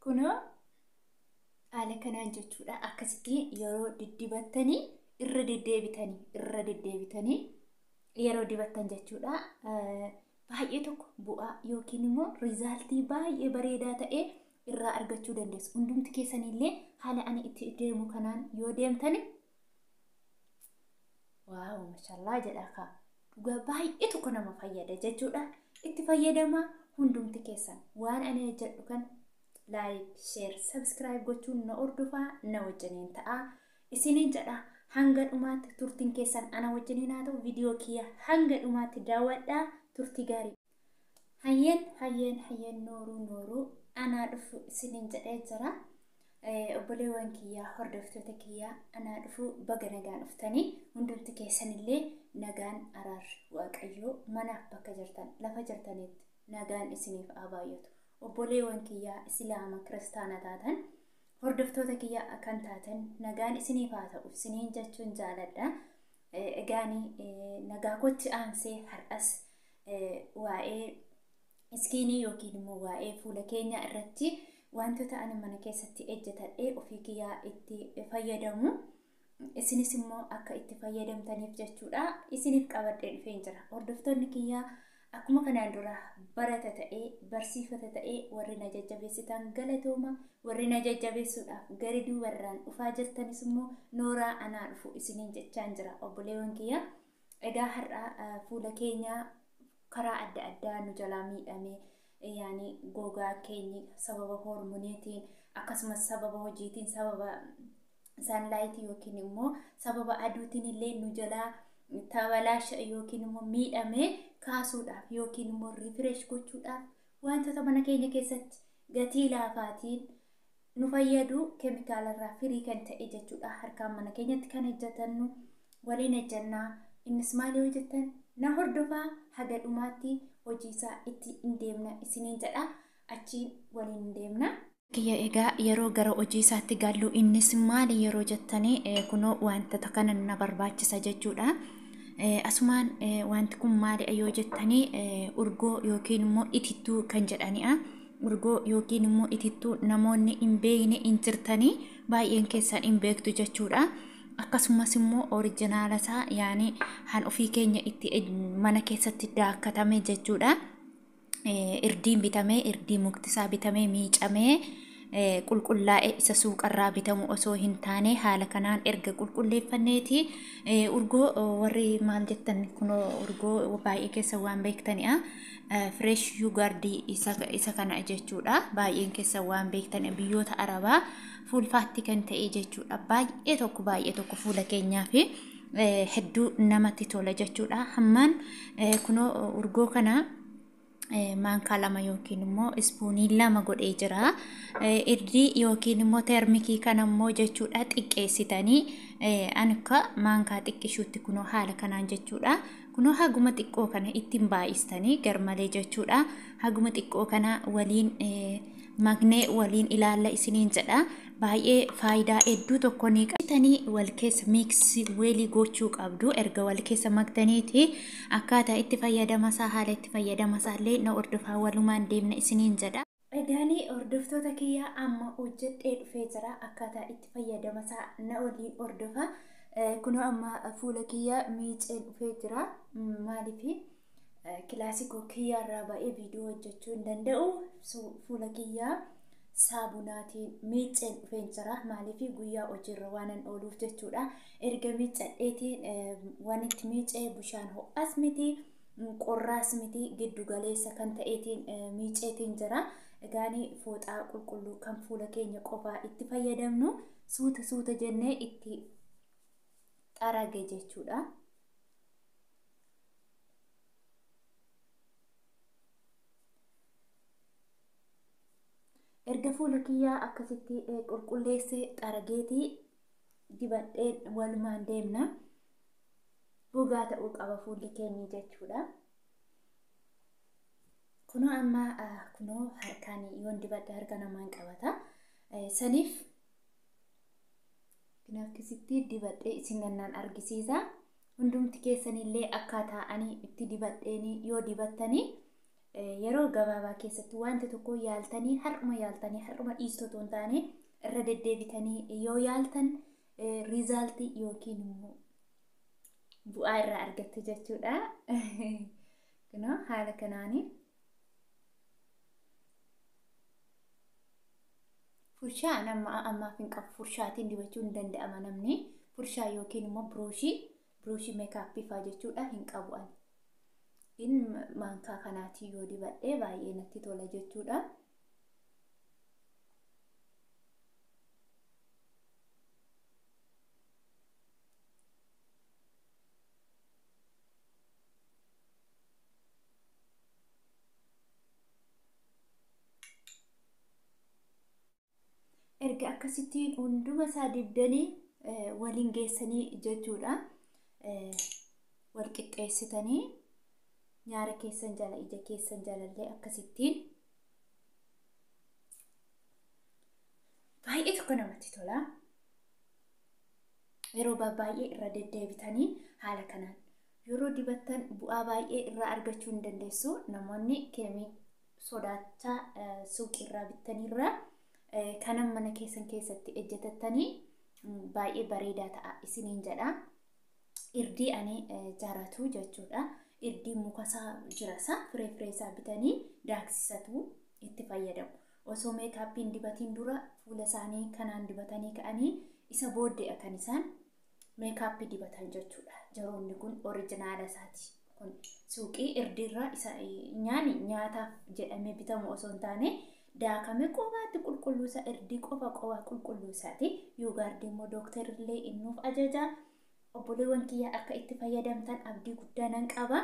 Kunoo haala kanaan jechuudha. Akkasitti yeroo diddibattanii irra deddeebitanii yeroo dibattan jechuudha. Baay'ee tokko bu'aa yookiin immoo resultii baay'ee bareedaa ta'e irraa argachuu dandeessu. Hundumti keessanillee haala ani itti deemu kanaan yoo deemtani, wow, mashallaa jedha kaa. Dhugaa baay'ee tokko nama fayyada jechuudha. Itti fayyadamaa hundumti keessan. Waan ani jedhu kan like, share, subscribe gochuun na hordofaa, na wajjiniin ta'a. Isiniin jedha, hanga dhumaatti turtiin keessan ana wajjiniin haa ta'u. Viidiyoo kiyya hanga dhumaatti daawwadhaa, turtii gaarii. Hayyeen, hayyeen, hayyeen, nooruu, nooruu, anaa dhufu isiniin jedhee jira. Obboleewwan kiyyaa, hordoftoota kiyyaa, anaa dhufu, baga nagaan dhuftanii. Hundumti keessanillee nagaan, araarri Waaqayyoo manaaf bakka jirtan, lafa jirtanitti nagaan isiniif haa baay'atu. Obboleewwan kiyyaa Islaama, Kiristaana taatan, hordoftoota kiyyaa kan taatan, nagaan isiniif haa ta'u isiniin jechuun jaaladha. Egaani nagaa kootti aansee har'as waa'ee skinii yookiin immoo waa'ee fuula keenyaa irratti wantoota ani mana keessatti ejjetadhee ofii kiyyaa itti fayyadamu, isinis immoo akka itti fayyadamtaniif jechuudha, isiniif qabadhee dhufeen jira. Hordoftoonni kiyyaa, akkuma kanaan dura barata ta'ee, barsiifata ta'ee, warri na jajjabeessitan galatooma. Warri na jajjabeessuudhaaf gari duubarraan dhufaa jirtanis immoo nooraa, anaa dhufu isiniin jechaan jira, obboleewwan kiyya. Egaa har'a fuula keenyaa karaa adda addaa nu jalaa miidhame, yaani gogaa keenyi sababa hormoniitiin, akkasumas sababa hojiitiin, sababa sunlightii yookiin immoo sababa aduutiin illee nu jalaa tabalaasha yookiin immoo miidhame kaasuudhaaf yookiin immoo refresh gochuudhaaf, wantoota mana keenya keessatti gatii laafaatiin nu fayyadu, keemikaalarraa free kan ta'e jechuudha. Harkaan mana keenyatti kan hojjetannu waliin hojjannaa. Innis maal yoo jettan, na hordofaa, haga dhumaatti hojii isaa itti hin deemna isiniin jedha, achiin waliin hin deemna. Kiyya, egaa yeroo gara hojii isaatti gallu, innis maali yeroo jettanii, kunoo wantoota kana na barbaachisa jechuudha. Asumaan wanti kun maali yoo jettanii, urgoo yookiin immoo itittuu kan jedhanidha. Urgoo yookiin immoo itittuu namoonni hin beekne hin jirtanii, baay'een keessan hin beektu jechuudha. Akkasumas immoo originala isaa, yaani han ofii keenya itti mana keessatti daakkatame jechuudha. Irdiin bitamee, irdii mukti isaa bitamee, miicamee, qulqullaa'e, isa suuqarraa bitamu osoo hin taane, haala kanaan erga qulqulleeffanneeti urgoo, warri maal jettan, kunoo urgoo baay'ee keessa waan beektanidha. Fresh yogurtii isa kana jechuudha. Baay'een keessa waan beektan, biyyoota Arabaa fuulfaatti kan ta'e jechuudha. Baay'ee tokko, baay'ee tokko fuula keenyaa fi hedduu namatti tola jechuudha. Hammaan kunoo urgoo kana maankaa 2 yookiin immoo spoonii 2 godhee jira. Irdii yookiin immoo turmericii kana immoo jechuudha xiqqeessitanii, ani akka maankaa xiqqishuutti kunoo haala kanaan jechuudha. Kunoo haguma xiqqoo kana ittiin baay'istanii garmalee jechuudha. Haguma xiqqoo kana waliin maknee waliin ilaalla isiniin jedha. Baay'ee faayidaa hedduu tokko ni qabtanii wal keessa mix well gochuu qabdu. Erga wal keessa maktaniiti akkaataa itti fayyadama isaa, haala itti fayyadama isaa illee na hordofaa, walumaan deemna isiniin jedha. Egaanii hordoftoota kiyyaa, amma hojjedhee dhufee jira. Akkaataa itti fayyadama isaa na waliin hordofa. Kunoo amma fuula kiyya miicee dhufee jira. Maaliif kilaasikoo kiyyaarraa baay'ee viidiyoo hojjechuu hin danda'u. Fuula kiyyaa saabunaatiin miiceen dhufeen jira. Maaliif guyyaa hojiirra waan ooluuf jechuudha. Erga miicadheetiin, waan itti miicee bishaan ho'as miti, qorraas miti, giddu galeessa kan ta'eetiin miiceetiin jira. Egaanii fooxaa qulqulluu kan fuula keenya qofaa itti fayyadamnu suuta suuta jennee itti xarage jechuudha. Erga fuula kiyyaa akkasitti qulqulleessee xarageetii dibadheen walumaan deemna. Gogaa ta'uu qaba fuulli keenya jechuudha. Kunoo amma kunoo harkaan yoon dibadhe harka namaan qabata. Saniif akkasitti dibadhee isin gannaan argisiisa. Hundumti keessanillee akkaataa ani itti dibadheen yoo dibattanii Yeroo gabaabaa keessatti wanta tokko yaaltanii har'uma yaaltanii har'uma dhiistu otoo hin taane irra deddeebitanii yoo yaaltan riizaaltii yookiin immoo bu'aa irraa argattu jechuudha. Kunoo haala kanaanii. Furshaa nama ammaaf hin qabu. Furshaatiin dibachuu hin danda'ama namni. Furshaa yookiin immoo biruushii meekaappii fa'aa jechuudha hin qabu ani. Inni maankaa kanaatiin yoo dibadhee baay'ee natti tola jechuudha. Erga akkasittiin hunduma isaa dibdanii waliin geessanii jechuudha. Wal qixxeessitanii nyaara keessan jala ija keessan jalallee akkasittiin baay'ee tokko namatti tola. Yeroo baay'ee irra deddeebitanii haala kanaan yeroo dibattan bu'aa baay'ee irraa argachuu hin dandeessu. Namoonni kireemii sodaachaa suuqii irraa bittaniirraa kanan mana keessan keessatti ejjetattanii baay'ee bareedaa ta'a isiniin jedha. Irdii ani jaaratu jechuudha. Irdii mukasaa jirasa firee firee isaa bitanii daaksisatu itti fayyadamu. Osoo meekaappiin dibatiin dura fuula isaanii kanaan dibatanii ka'anii isa booddee kan isaan meekaappii dibatan jechuudha. Jaroonni kun orijinaala isaati. Kun suuqii irdiirraa isa nyaani nyaataaf jedhamee bitamu osoo hin taane daakame qofaatti qulqulluu isaa irdii qofa qofa qulqulluu isaati. Yuugaardii immoo dooktarillee innuuf ajaja. Obboleewwan kiyyaa akka itti fayyadamtan abdii guddaa nan qaba.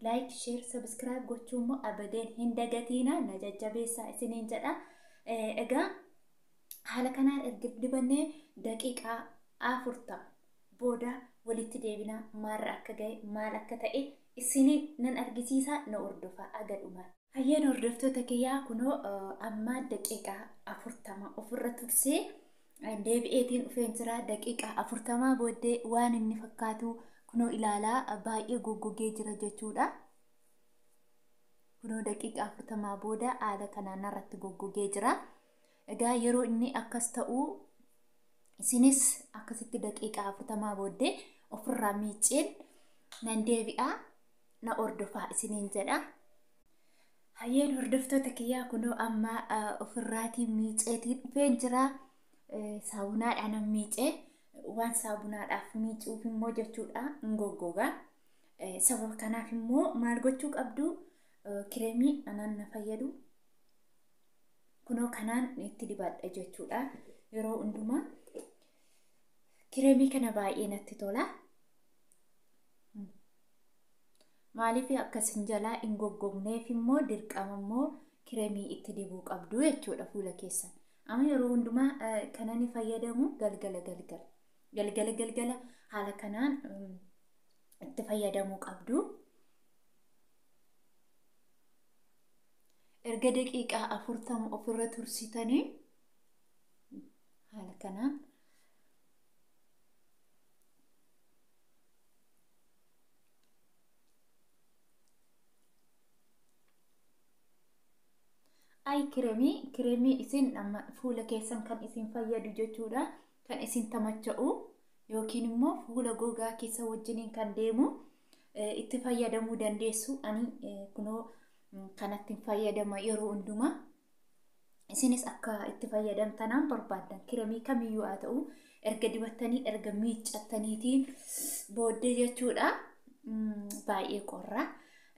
Like, share, subscribe gochuu immoo abadeen hin dagatiina, na jajjabeessaa isiniin jedha. Egaa haala kanaan erga dibannee daqiiqaa 40 booda walitti deebinaa, maalirra akka ga'e maal akka ta'e isiniin nan argisiisa, na hordofaa aga dhumaa. Hayyeen hordoftoota kiyyaa, kunoo amma daqiiqaa 40 ofirra tursee deebi'eetiin dhufeen jira. Daqiiqaa 40 booddee waan inni fakkaatu kunoo ilaalaa, baay'ee goggogee jira jechuudha. Kunoo daqiiqaa 40 booda haala kanaan irratti goggogee jira. Egaa yeroo inni akkas ta'u isinis akkasitti daqiiqaa 40 booddee ofirraa miiceen nan deebi'aa, na hordofaa isiniin jedha. Hayyeen hordoftoota kiyyaa, kunoo amma ofirraatiin miiceetiin dhufeen jira. Saabunaadhaan miicee, waan saabunaadhaaf miicuuf immoo jechuudha hin goggoga. Sababa kanaaf immoo maal gochuu qabdu? Kireemii anaan na fayyadu kunoo kanaan itti dibadha jechuudha. Yeroo hundumaa kireemii kana baay'ee natti tola. Maaliif akkasin jalaa hin goggogneef immoo dirqama immoo kireemii itti dibuu qabdu jechuudha fuula keessan. Amma yeroo hundumaa kanan fayyadamu galgala galgala. Galgala galgala haala kanaan itti fayyadamuu qabdu. Erga daqiiqaa 40 ofirra tursitanii haala kanaan ay kireemii isin amma fuula keessan kan isin fayyadu jechuudha. Kan isin tamacha'u yookiin immoo fuula gogaa keessa wajjiniin kan deemu itti fayyadamuu dandeessu. Ani kunoo kanatti fayyadama yeroo hundumaa. Isinis akka itti fayyadamtanaan barbaaddan kireemii kamiyyuu haa ta'u erga dibattanii erga miiccattaniitiin booddee jechuudha. Baay'ee qorra.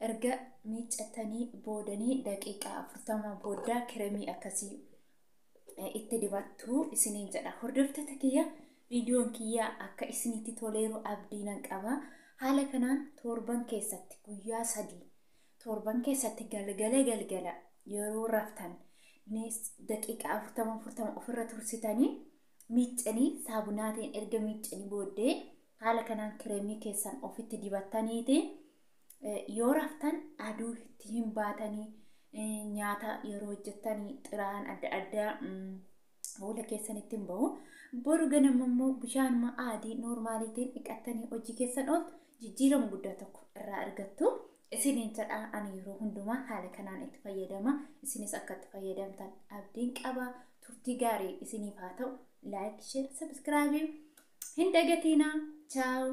Erga miiccattanii boodanii daqiiqaa 40 booda kireemii akkasii itti dibattu isiniin jedha. Hordoftoota kiyya, viidiyoon kiyya akka isinitti toleeru abdii nan qaba. Haala kanaan torban keessatti guyyaa 3, torban keessatti galgala galgala yeroo raftan daqiiqaa 40 40 ofirra tursitanii miiccanii saabunaatiin erga miiccanii booddee haala kanaan kireemii keessan ofitti dibattaniiti yoo raftan aduu itti hin baatanii, nyaata yeroo hojjettanii xiraan adda addaa fuula keessanitti hin bahu. Boru ganama immoo bishaanuma adii noormaaliitiin dhiqattanii hojii keessan ooltu jijjiirama guddaa tokko irraa argattu. Isiniin jedha, ani yeroo hundumaa haala kanaan itti fayyadama. Isinis akka itti fayyadamtan abdiin qaba. Turtii gaarii isiniif haa ta'u. Like, share, subscribe hin dagatiinaa. Chaaw.